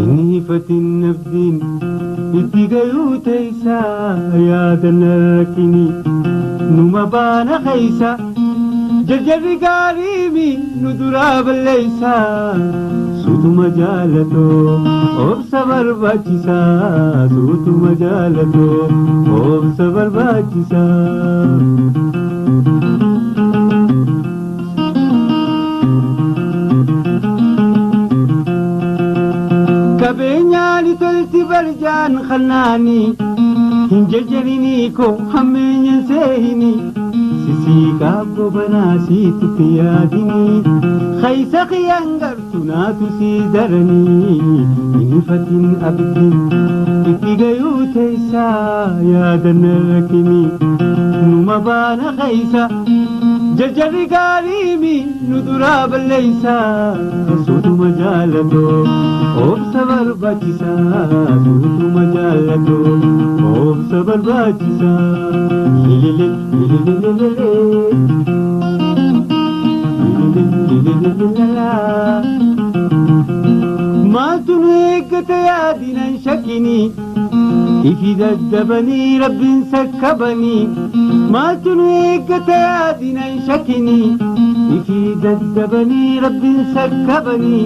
Inni hifatin abdiin itti gayuu teessaa yaadan rakkini numa baana keessa jarjarri gaariimi nu duraa balleessaa suutuma jaalatoo obsa barbaachisaa suutuma jaalatoo obsa barbaachisaa. Qabeenyaan tolti barjaan kannaani hin jarjarinii koo hammeenyan seehini sisiiqaa gobanaa siitutti yaadini keessa kiyyaan gartu naatu sii daranii hin ifatin abdiin itti gayuu teessaa yaadan rakkini numa baana keessa jarjarri gaariimi nu duraa balleessaa suutuma jaalatoo obsa barbaachisaa suutuma jaalatoo obsa barbaachisaa. Lilile lilile lilile maaltu nu eeggate yaadinan shakkini ifi daddabanii rabbiin sakkabanii maaltu nu eeggate yaadinan shakkini ifi daddabanii rabbiin sakkabanii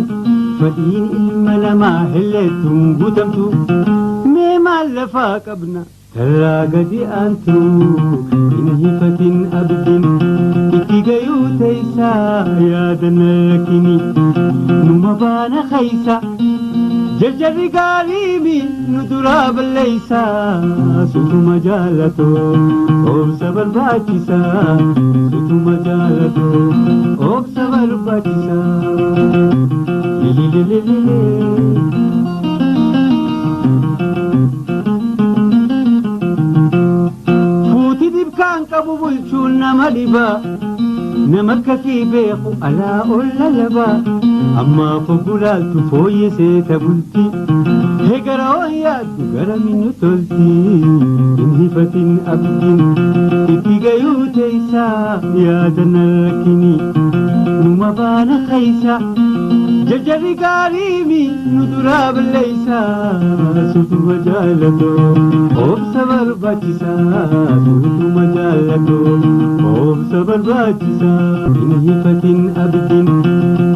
fadhiin ilma namaa helleettuun guutamtu mee maal lafaa qabna tarraa gadi aantu hin hifatin abdiin itti gayuu teessaa yaadan rakkini numa baana keessa jarjarri gaariimi nu duraa balleessaa suutuma jaalatoo obsa barbaachisaa suutuma jaalatoo obsa barbaachisaa. Lililililile. Fuuti dhibkaan qabu bulchuun nama dhiba nama akkasii beeku alaa ol lalaba ammaa foggulaaltu fooyyesee tabulti hegara on yaaddu gara minnu tolti hin hifatin abdiin itti gayuu teessaa yaadan rakkini numa baana keessa jarjarri gaariimi nu duraa balleessaa suutuma jaalatoo obsa barbaachisaa suutuma jaalatoo obsa barbaachisaa hin hifatin abdiin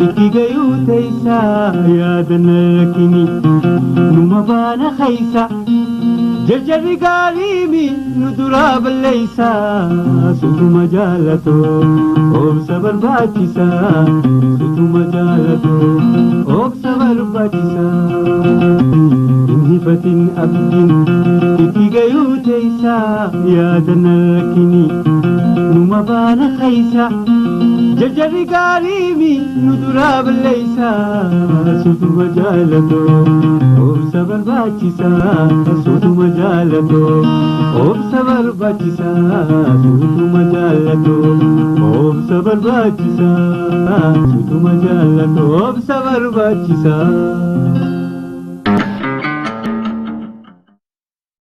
itti gayuu teessaa yaadan rakkini numa baana keessa jarjarri gaariimi nu duraa balleessaa suutuma jaalatoo obsa barbaachisaa suutuma jaalatoo obsa barbaachisaa. Hin hifatin abdiin itti gayuu teessaa yaadan rakkini numa baana keessa jarjarri gaariimi nu duraa balleessaa suutuma jaalatoo obsa barbaachisaa suutuma jaalatoo obsa barbaachisaa suutuma jaalatoo obsa barbaachisaa suutuma jaalatoo obsa barbaachisaa.